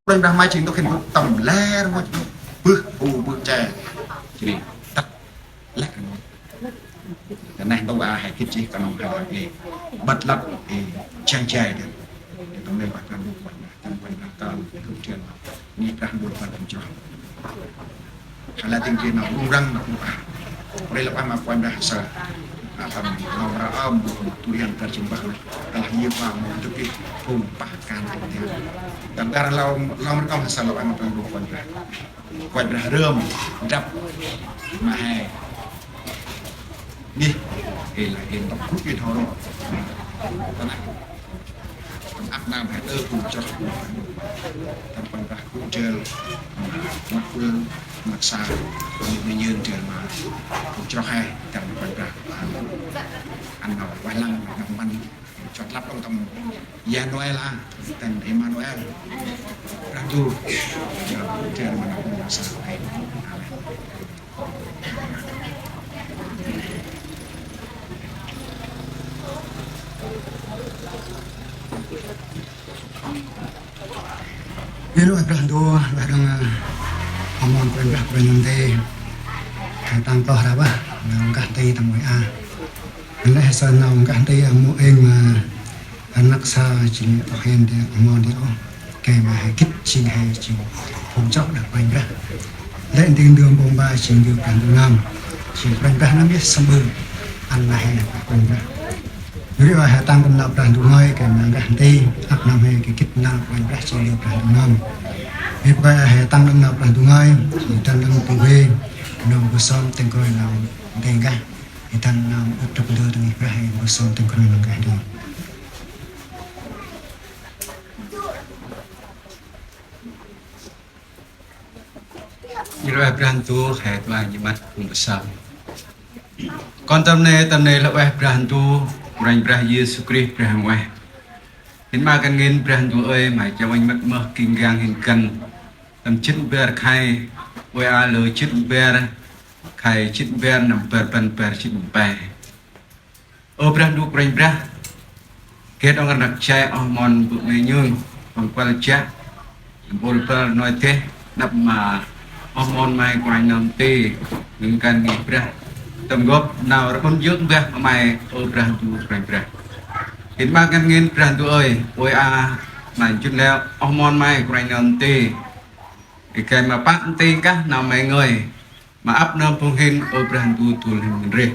Kôranh Brah ma jêng ntŭk hên bu tâm lĕ rngôch, bưh, bu, bưh chay, jêh ri, tât. Lĕ rngôch. Ta neh ntu a he gĭt jêh kanŏng he ê. Băt lăp ê jang jay dơm. Ê tâm lĕ bah kan bu kuăt nah. Tâm kuăt nah kơl gŭ jăn. Ni Brah bu kuăt tâm chroh. Lah tĭng geh nau rŭng răng nau ƀŭk ah. Ri lah ueh ma Kôranh Brah sa. Akan nau mra ơm, tu rian tar jêng bah. Lah yơk ma mâu dâk geh phung pah kan tĭng geh. Tâm tar lah, lah mra ơm sa lah ueh ma Kôranh Brah. Kôranh Brah rơm, drăp, ma he. Ngih, ê lah ê ntŭk gŭ ê thâo ro. Tâm ăp nơm he tơ phung chroh. Tâm Kôranh Brah gŭ jêl. Măk ƀư, măk sa. Ngih nây njêng jêl ma phung chroh he. Tâm Kôranh Brah ăn nau ueh lăng, nau măn. Chroh lăp đŏng tâm Yanoel a, tâm Emmanuel. Brah Ndu. Jêl ma nau măn sa. Amen. Ê lôch Brah Ndu, lôch đŏng, ơ, oh mon Kôranh Brah, Kôranh nơm nti. He tăng kloh rah bah, nau nkah nti tâm Ơi A. Neh sa nau nkah nti, ơ, mâu êng, ơ, Rnăk sa jêng oh hên di, oh mon di ôh. Gay ma he gĭt jêng he jêng phung chroh đah Kôranh Brah. Lĕ nti ndơ mpômpa jêng ndơ Brah Ndu nơm. Jêng Kôranh Brah nơm yơh sămƀŭ. Ăn ma he Kôranh Brah. Yor ri he tăng đŏng nau Brah Ndu ngơi, gay ma nkah nti. Ăp nơm he gĭt nau Kôranh Brah jêng ndơ Brah Ndu nơm. Ri gay he tăng đŏng nau Brah Ndu ngơi. Jêng tăng đŏng tu huê. Nơm bu sơm tĭng kroi nau nti nkah. Ê tăng nơm ăt trăp ndơ tĭng Brah he bu sơm tĭng kroi nau nkah nti. Ê lôch Brah Ndu, he tuai jêh măt phung pơsơm. Kon tâm nê, tâm nê lah ueh Brah Ndu, Kôranh Brah Yêsu Krist Brah Huêng Ueh. Hên ma kăn ngên Brah Ndu ơi, ma chau uănh măt mơh king gang hên kăn. Tâm jât bar khay, uê a lơ jât bar khay, jât bar năm bar rbăn bar jât pe. Ơ Brah Ndu Kôranh Brah, geh đŏng rnăk jay oh mon bơ̆ mê̆ nhung, păng kuăl jă, mpôl băl noi deh, nđâp ma oh mon May Kôranh nơm nti, ngăn kăn ngih Brah. Tâm gop nau rƀŭn yơk mbah ma May, ơ Brah Ndu Kôranh Brah. Hên ma kăn ngên Brah Ndu ơi, uê a, ma njŭn leo oh mon May Kôranh nơm nti. Gay ma pă nti nkah nau May ngơi, ma ăp nơm phung hên, ơ Brah Ndu dôl hên mĭn rêh.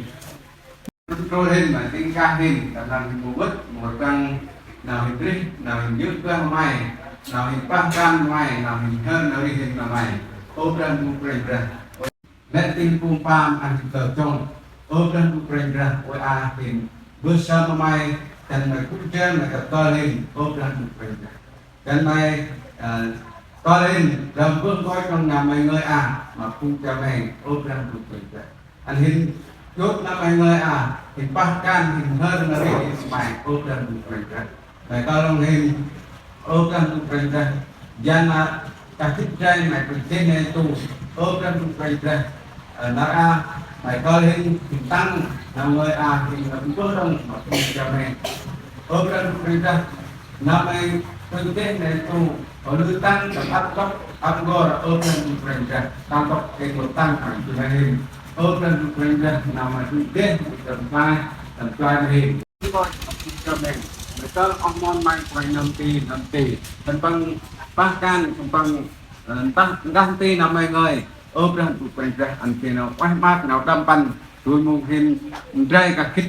Trôl hên ma tĭng nkah hên, tâm lăng hên mâu mât, mâu rkăng nau hên rêh, nau hên yơk mbah ma May, nau hên pah kan ma May, nau hên nhhơr nau rêh hên ma May. Ơ Brah Ndu Kôranh Brah. Lĕ tĭng phung pam ăn hên tơ chông. Ơ Brah Ndu Kôranh Brah, uê a hên mbơh sơm ma May, dăn May gŭ jêl, May kăp tơl hên, ơ Brah Ndu Kôranh Brah. Dăn May, ơ, tơl hên, dăn bơh nkoch đŏng nau May ngơi a, ma phung chiă meng, ơ Brah Ndu Kôranh Brah. Ăn hên djôt nau May ngơi a, hên pah kan, hên nhhơr nau rêh hên ma May, ơ Brah Ndu Kôranh Brah. May tơl đŏng hên, ơ Brah Ndu Kôranh Brah. Jan a, kah gĭt jay May Kôranh Brah nê tu, ơ Brah Ndu Kôranh Brah. Ơ, nar a, May tơl hên, hên tăng nau ngơi a, hên nau bơh đŏng, ma phung chiă meng. Ơ Brah Ndu Kôranh Brah, nau May Kôranh Brah nê tu, ơ lư tăng, tâm ăp tŏk, ăp n'gor, ơ Brah Ndu Kôranh Brah, tâm tŏk, ê mâu tăng, ăn tu May hên. Ơ Brah Ndu Kôranh Brah, nau May Kôranh Brah, tâm chuai, tâm chuai May hên. Ơ Brah Ndu Kôranh Brah, May tơl oh mon May Kôranh nơm nti, nơm nti. Tâm păng pah kan, tâm păng, ơ, ntah, ntah nti nau May ngơi. Ơ Brah Ndu Kôranh Brah, ăn geh nau ueh maak, nau đăp mpăn. Dôl mông hên ndrel kah gĭt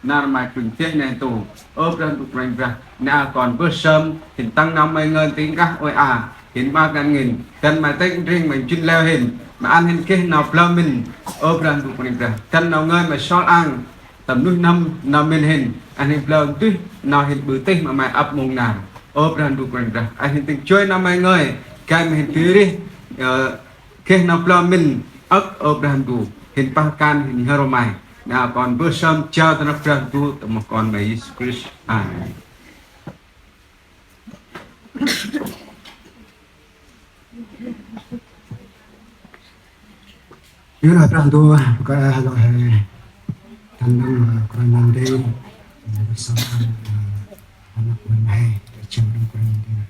nar May Kôranh Brah nê tu. Ơ Brah Ndu Kôranh Brah, nê a kon bơh sơm, hên tăng nau May ngơi nti nkah uê a, hên ma kăn ngên, dăn May tĭng ndreng May njŭn leo hên, ma ăn hên geh nau blao mĭn, ơ Brah Ndu Kôranh Brah, dăn nau ngơi May sol ang, tâm nuih n'hâm nau mĭn hên, ăn hên blao dŭt nau hên ƀư tih ma May ăp mông nar. Ơ Brah Ndu Kôranh Brah, ăn hên tĭng joi nau May ngơi, gay ma hên dơi rêh, ơ, geh nau blao mĭn âk, ơ Brah Ndu, hên pah kan, hên nhhơr ma May. Nê a kon bơh sơm jao ta năp Brah Ndu, ta moh Kon May Yêsu Krist. Amen. Yor ri Brah Ndu, bơh kơi lŏ he, tăng đŏng, ơ, Kôranh nơm nti, ơ, bơh sơm, ơ, ta năp Kôranh he, jao đŏng Kôranh nơm nti.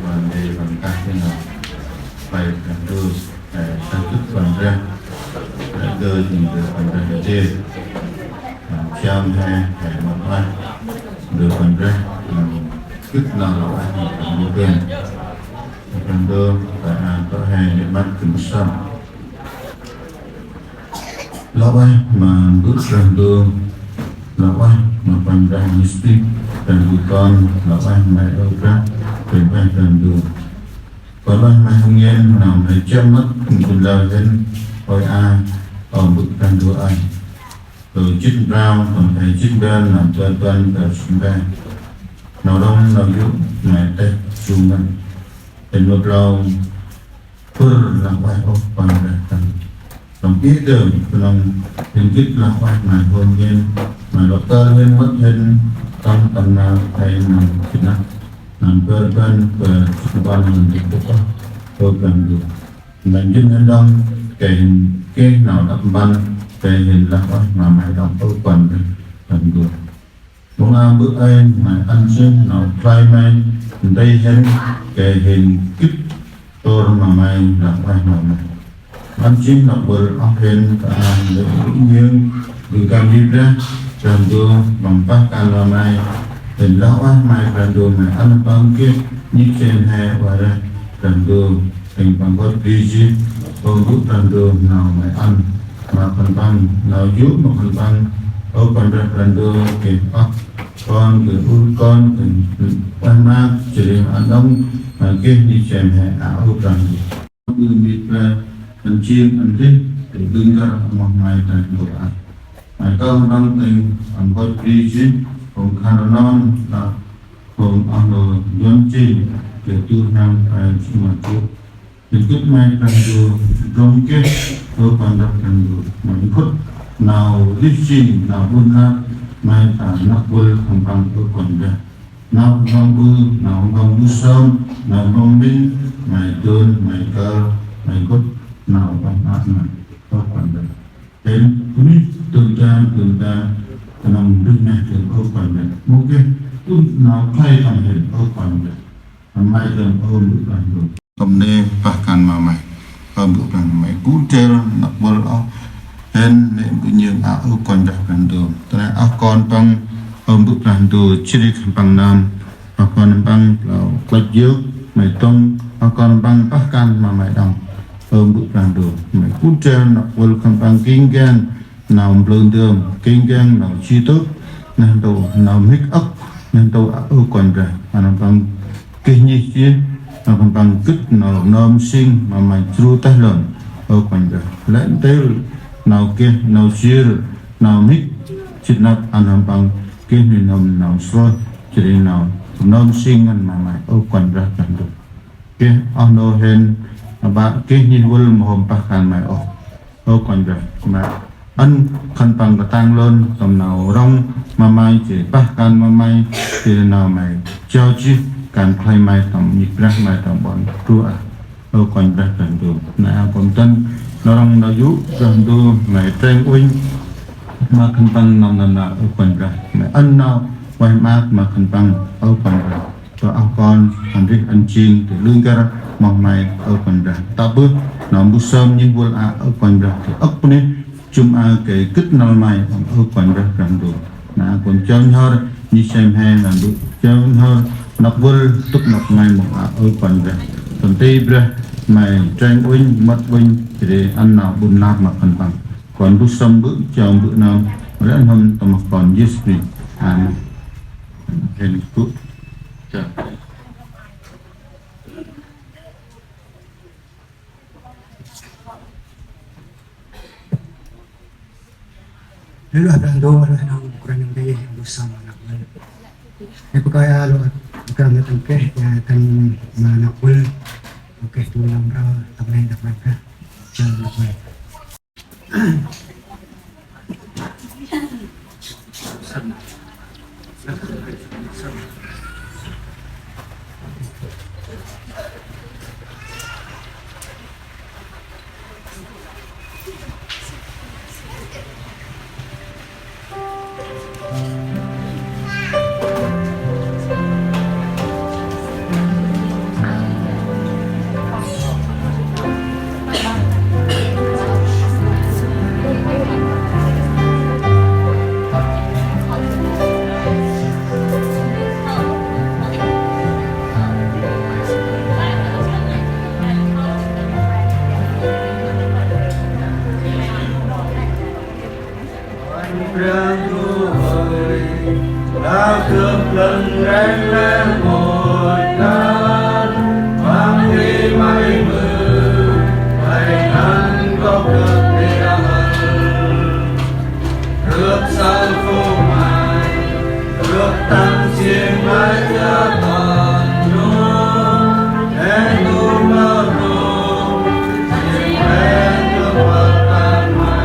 Wan dê wan kah dê nau. Pai Brah Ndu, ê, sa gĭt wan reh. Ê, dơ jêng dơ wan reh dê. Ê, siam he, he mât ueh. Dơ wan reh, ê, gĭt nau lah ueh, ê, mât ueh. Brah Ndu, ê, a, tơ he, he mât gĭt sâm. Lah ueh ma Mbơ̆ Brah Ndu, lah ueh ma Kôranh Brah Yêsu Krist, Brah Ndu Kon, lah ueh ma Ơ Brah, Kôranh Brah Ndu. Kon ueh ma hŭng yên, nau ma jăm mât, ŭnh lơ hên, ôi a, ơ Mbơ̆ Brah Ndu ơi. Tơ jât prao, tơ jât bar, nau tơ tuan, tơ sŭm bar. Nau rŏng, nau yô̆, ma têh, sŭm bar. Hên mât rau, Bơr lah ueh ôh Kôranh Brah Kăn. Tâm ƀiă dơm, knŏng hên gĭt lah ueh ma hôn hên, ma lŏ tơl hên mât hên, tâm tâm nau khay nau gĭt năp. Nau bơr bơ̆n, bơr gĭt ƀăn hên gĭt ôh, ơ Brah Ndu. Nau jĭn hên đŏng, kay hên geh nau đăp ƀăn, kay hên lah ueh ma may đŏng ôh Kôranh Brah Kăn Ndu. Bông a Mbơ̆ ơi, may ăn jêh nau khlay may, ndrel hên, kay hên gĭt tôr ma may, lah ueh ma may. Ăn jêh nau bơr oh hên, ta a lĕ ŭnh yơng, gŭ gam hi Brah, Brah Ndu, băng pah kan ma may, hên lah ueh may Brah Ndu may ăn păng geh, nhêt chen he ueh reh, Brah Ndu. Hên păng bơh bri jêh, ơ Mbơ̆ Brah Ndu nau may ăn. Ma khân păng, nau yô̆ ma khân păng, ơ Kôranh Brah Brah Ndu, geh oh kon, geh ur kon, geh ueh ma, jêh ri ăn đŏng, ma geh nhêt chen he, a ơ Brah Ndu. Ƀư mĭt Brah, ăn jêng, ăn rêh, geh lưng găr, moh may Brah Ndu a. May kơl đŏng tĭng, ăn bơh bri jêh, hŏng khân rnon, lah, hŏng oh nô Yuăn jêng, geh du rhiăng, a, jêh ma jêh. Hên gĭt may Brah Ndu, drŏng geh, ơ Kôranh Brah Ndu, may nkhŭt, nau rêh jêng, nau ƀun lap, may ta năp vâl khân păng ơ Kôranh Brah. Nau khân păng ƀư, nau khân păng ƀư sơm, nau khân păng mĭn, may dơn, may kơl, may nkhŭt, nau khân păng ăp may, ơ Kôranh Brah. Hên, bunuyh, dơn dan, dơn dan, knŏng bunuyh neh dơn ơ Kôranh Brah. Mâu geh, ŭnh nau khlay tâm hên ơ Kôranh Brah. May dơn ơ Mbơ̆ Brah Ndu. Tâm nê pah kan ma may. Ơ Mbơ̆ Brah Ndu may gŭ ndrel năp vâl oh. Hên nê Mbơ̆ Nhơng a ơ Kôranh Brah Ndu. Ta nê oh kon păng ơ Mbơ̆ Brah Ndu jêh ri khân păng năm. Oh kon păng lŏ klach yơk may tŏng. Oh kon păng pah kan ma may đŏng. Ơ Mbơ̆ Brah Ndu may gŭ ndrel năp vâl khân păng king gang. Nau mplư ndơm, king gang, nau ji tŭk, neh ntu, nau mhĭk âk, neh ntu a ơ Kôranh Brah, ăn khân păng geh nhêt jêh, ăn khân păng gĭt nau rnơm nsing, ma may jru têh lơn, ơ Kôranh Brah. Lĕ ntil, nau geh, nau jêr, nau mhĭk, jât năp ăn khân păng geh nuih n'hâm nau srôih, jêh ri nau rnơm nsing ngăn ma may, ơ Kôranh Brah Brah Ndu. Geh oh nô hên, aƀă geh nhêt vâl ma hôm pah kan may ôh. Ơ Kôranh Brah, may ăn khân păng katang lơn, tâm nau rŏng ma may, jêh pah kan ma may, jêh nau may jao jêh, kan khlay may, tâm nhĭk brah may, tâm ƀon truh a. Ơ Kôranh Brah Brah Ndu, nau a kon tăn, nau rŏng nau yô̆, Brah Ndu, may treng uănh, ma khân păng nơm nơm nau, ơ Kôranh Brah, may ăn nau ueh maak ma khân păng, ơ Kôranh Brah. Tơ oh kon, ăn rêh ăn jêng, tơ lưng găr, moh may, ơ Kôranh Brah. Ta bơh, nau mbơh sơm nhêt vâl a, ơ Kôranh Brah, tơ âk bunuyh, jŭm a gay gĭt năl may, ơ Kôranh Brah Brah Ndu. Nau a kon jao nhhơr, nhêt sem he, nau Mbơ̆ jao nhhơr, năp vâl, tŭk năp may, moh a, ơ Kôranh Brah. Tâm ti Brah, may treng uănh, mât uănh, jêh ri ăn nau ƀun lap ma khân păng. Kon mbơh sơm Mbơ̆, jao Mbơ̆ nơm, rĕ n'hâm tâm kon Yêsu Krist. Amen. Hên gŭ. Chào. Lĕ lah Brah Ndu, lah nau kôranh nơm nti, mbơh sơm năp vâl. Nê bơh kơi a lŏ, bơh kơi nơm nti, ya, khân ma năp vâl. Ôkê, tu lăm rơ, tâm nê năp vâl kah. Chào năp vâl. Brah Ndu ơi, ta gâp lơn rêng lĕ ngôi kan, păng bri May mơ, May năn kŏ gâp ri hăn. Gâp say phung May, gâp tăng jêng May ta tăn nô, hên du mơ nô, jêng hên du mơ ta May.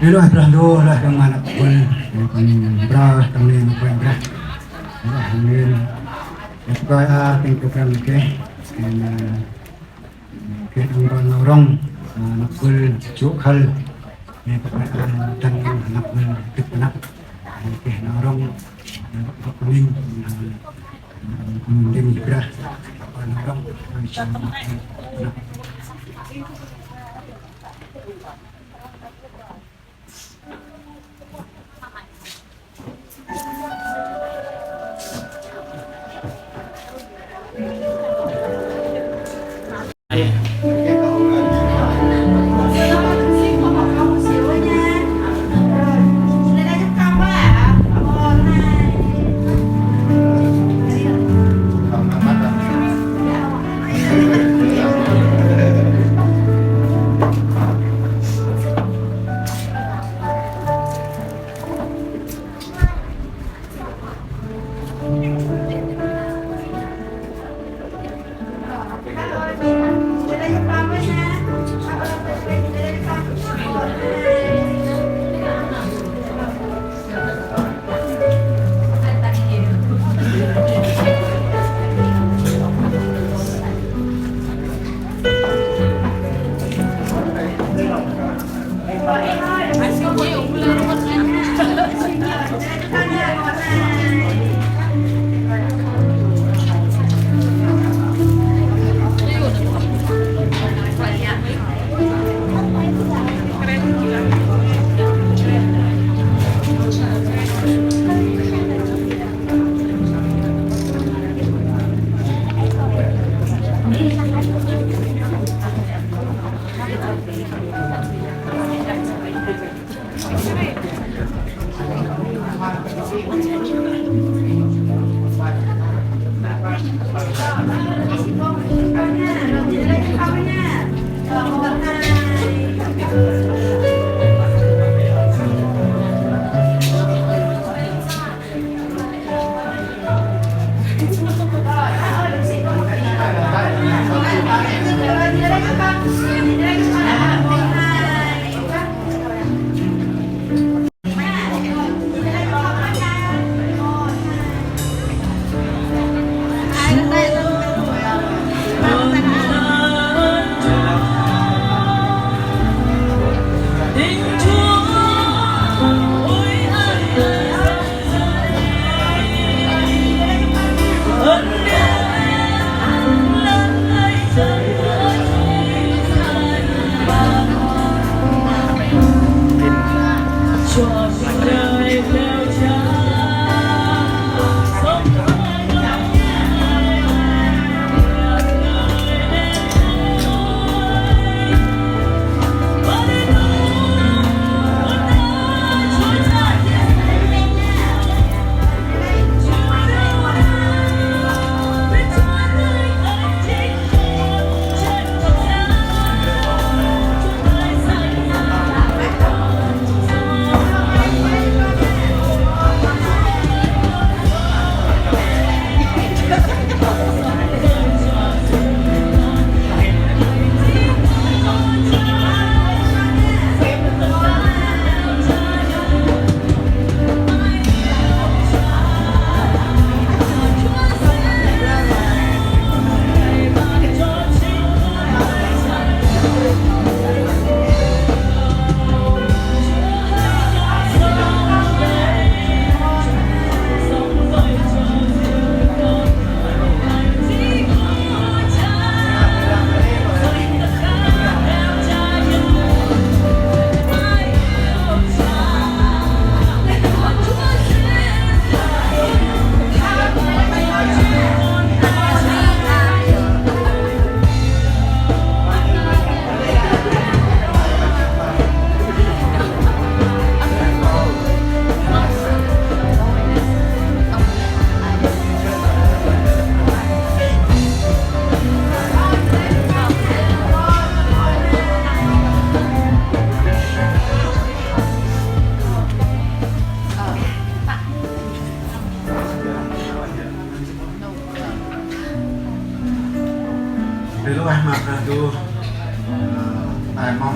Ri luah Brah Ndu, luah dâng ma năp băl, Brah, dâng nen Brah, luah dâng nen, luah dâng nen, luah dâng nen, Geh nau rŏng, năp băl jô khăl, nê păk năp băl dâk năp, geh nau rŏng, nê păk năp băl dâk năp, nê păk năp băl dâk năp, nê păk năp băl dâk năp. Ri lôh ueh ma Brah Ndu, ta mâu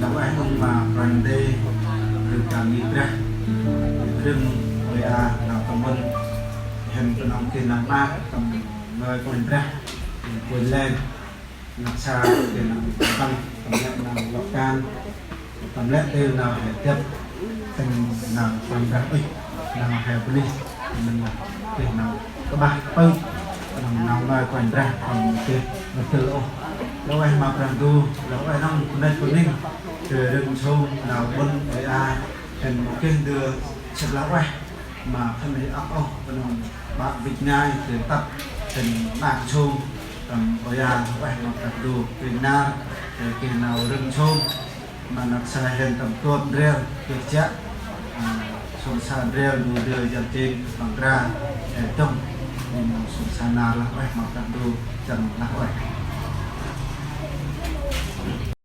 lôh ueh nŭng ma Brah Ndu, ri kơt ngih Brah, ri nŭng ueh a nau tâm mân, hên ta nŭng geh nau ma tâm ngơi Kôranh Brah, Kôranh Leng, năk sa geh nau tâm, tâm lĕ nau lŏ kan, tâm lĕ geh nau he dăp, tâm nau Kôranh Brah ŭch, nau he bunuyh, tâm lĕ geh nau kƀah pơk, tâm nau ngơi Kôranh Brah, tâm geh nau dơl ôh. Lôh ueh ma Brah Ndu, lôh ueh nŭng bunuyh bunuyh, geh rĭm sông nau ƀon ueh a, hên mâu geh ndơ sĭt lôh ueh. Ma khân may ăp ôh, Bunong ƀă vĭt ngai, dơi tât, dơi năk sông, tâm ƀa ya, ueh ma Brah Ndu, dơi nar, dơi geh nau rĭm sông, ma năk sa hên tâm tuăp ndrel, geh jă, a, sông sa ndrel, ndu dơi jăn jêng, păng gra, dơi dŏng, dơi nau sông sa nar lah, ueh ma Brah Ndu, jăn lah ueh.